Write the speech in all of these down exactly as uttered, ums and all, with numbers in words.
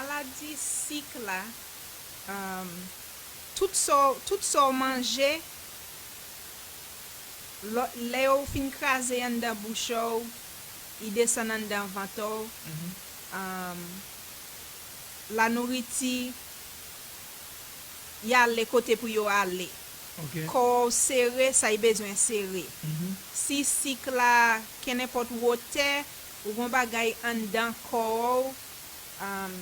Maladi sik la, um, tout sa w- tout sa w manje, lè yo fin kraze anndan bouch ou, i desann anndan vant ou, um, la nouriti, y ale kote pou yo ale. Kò w sere, sa y bezwen sere. Si sik la kenenpòt wotè, ou gon bagay anndan kò w, um,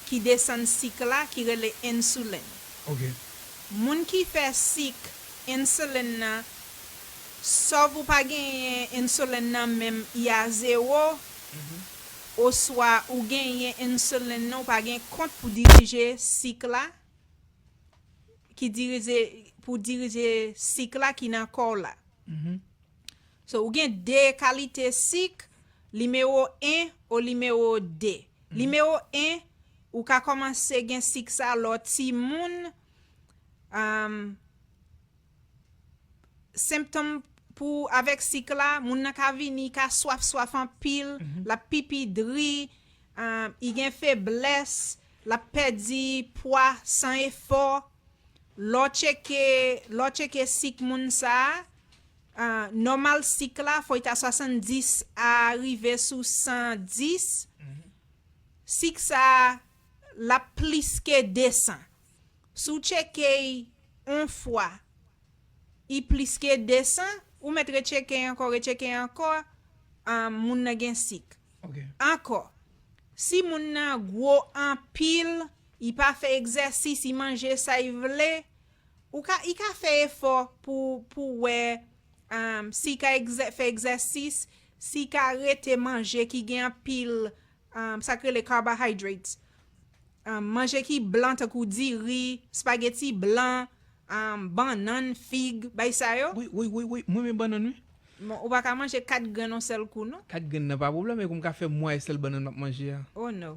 ki desann sik la, ki rele ensilin. Moun ki fè sik, ensilin nan, sòf ou pa genyen ensilin nan menm, i a zewo, oswa ou genyen ensilin nan, ou pa gen kont pou dirije sik la, ki dirije, pou dirije sik la ki nan kò w la. So, ou gen de kalite sik, nimewo en ou nimewo de. Nimewo en, ou ka kòmanse gen sik sa lè w timoun. Um, senptòm pou avèk sik la, moun nan ka vini, ka swaf, swaf anpil, l ap pipi dri, um, i gen feblès, l ap pèdi pwa san efò. Lè w tcheke, lè w tcheke sik moun sa a, uh, nòmal sik la, fò l ta swasanndis a rive sou san dis. Sik sa a, l ap plis ke de san. Si w tcheke l yon fwa, i plis ke de san, ou mèt retcheke ankò, retcheke ankò, um, moun nan gen sik. Ankò, si moun nan gwo anpil, i pa fè egzèsis, i manje sa i vle, ou ka, i ka fè efò pou, pou wè, um, si i ka egzè- fè egzèsis, si i ka rete manje ki gen anpil, um, sa k rele carbohydrates. Um, manje ki blan tankou diri, spageti blan, um, bannann, fig, bay sa yo. Wi, wi, wi, wi. Mwen renmen bannann, wi. Bon, ou pa ka manje kat grenn yon sèl kou, non. Kat grenn nan pa pwoblèm, men kou m ka fè mwa e sèl bannann m ap manje a. Oh, no.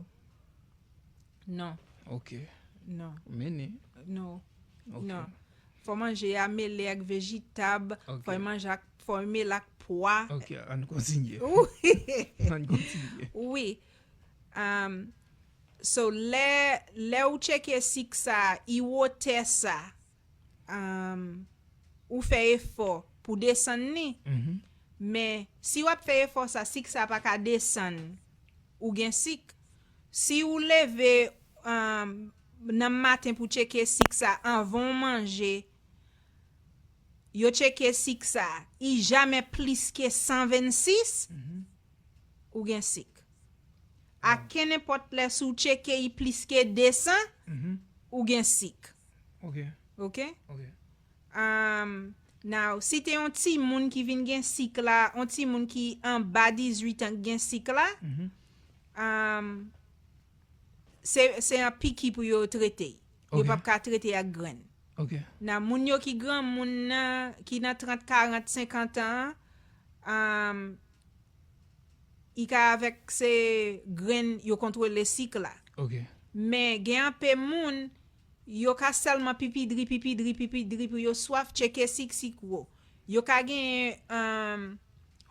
Non. Ok. Non. Mene. No. Ok. Non. Fò manje a mele ak vejitab, ok, fò manje ak, fò mele ak pwa. Ok, ann kontinye. Wi. Ann kontinye. Wi. Um, so, lè, lè ou tcheke sik sa, i wotè sa, um, ou fè efò pou desann li. Men, si w ap fè efò sa, sik sa pa ka desann, ou gen sik. Si ou leve, um, nan maten pou tcheke sik sa anvan w manje, yo tcheke sik sa, i jamè plis ke san vennsis, ou gen sik. A kenenpòt lè, si w tcheke i plis ke de san, ou gen sik. Ok. Ok? Ok. Um, now, si te yon timoun ki vin gen sik la, yon timoun ki anba dizuit an ki gen sik la, um, se, se an piki pou yo trete. Yo p ap ka trete ak grenn. Ok. Nan moun yo ki granmoun nan, ki nan trant, karant, senkant an, um, i ka avèk se grenn yo kontwole sik la. Ok. Men gen anpe moun, yo ka sèlman pipi dri, pipi dri, pipi dri pou yo swaf, tcheke sik, sik wo. Yo ka gen, um,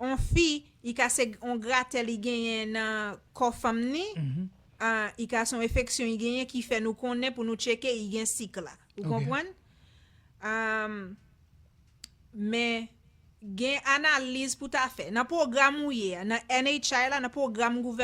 on fi, i ka se on gratè li genyen nan kò fanm ni, ah, i ka se on enfeksyon i genyen ki fè nou konnen pou nou tcheke i gen sik la. Ou konprann? Um, men gen analiz pou ta fè. Nan pwogram ou ye a, nan N H I la, nan pwogram gouvènman,